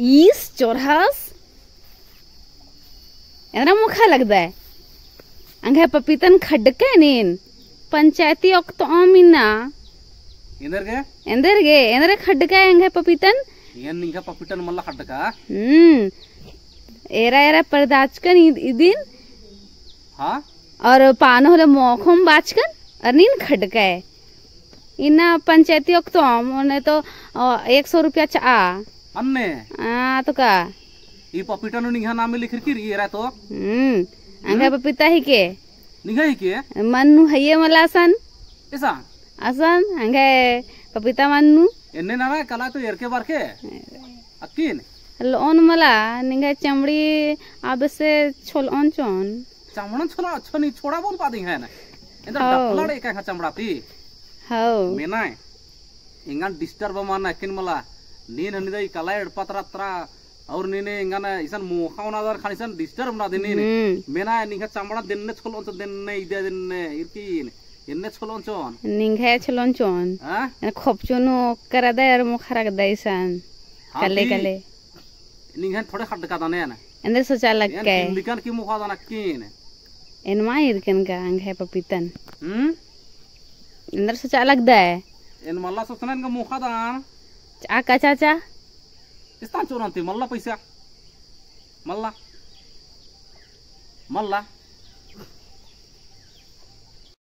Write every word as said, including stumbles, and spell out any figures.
ईस चोरहस। एन्दरा मोख़ा लगदय। एंग्है पपीतन खड्डकय नीन। पंचायती ओक्तोम इन्ना। एन्देर गे? एन्देर गे, एन्देर खड्डकय एंग्है पपीतन। एन निंग्है पपीतन मल्ला खड्डका? हम्म। एरा एरा परदाचकन इद-, इदिन। हाँ? और पानो होले मोख़ोम बाचकन, और नीन खड्डकय। इन्ना पंचायती ओक्तोम, ओन्ने तो, अ, एक सौ रुपया चआ। अन्ने? आ, तो का? ई पपीता नू निंग्है नामे लिखरकी रई एरा तो? हम्म, एंग्है हम्म? पपीता हिके। निंग्है हिके? मन्नू हइये मला असन। एसा? असन, एंग्है पपीता मन्नू। एन्ने नाना कला तो एरके बारके? अक्किन? लोन मला, निंग्है चमड़ी आबे से छोलओन चोन। चमड़न छोला, अच्छा नी छोड़ा बोल पादी है ना। एन्देर हौ। डफलाड़ एका है चमड़ा ती। हौ। मेनाय। एंगन disturb मना अक्किन मला। नीन हनी दई कला एड़पा तरा तरा। और नीने एंगन इसन मोख़ा ओना दर खान इसन disturb ना दे नीने। हम्म। मेनाय निंग्है चमड़ा देन्ने छोलओन चोन देन्ने इदे देन्ने इरकिन। एन्ने छोलओन चोन। निंग्है छोलओन चोन। हाँ? एन खोपचो नू ओक्कर अदय और मोख़ा रअदय इसन। हाँ, कले ती कले। निंग्है थोड़े खड्डका दने ना। एन्देर सोचा लगकय। किल्लिकन की मोख़ा दना किन। एन मा इरकन का एंग्है पपीतन। हम्म? एन्देर सोचा लगदय। एन मल्ला सोचना एन का मोख़ा दन। आ का चाचा? इस्तान चोरन ती मल्ला पैसा। मल्ला। मल्ला।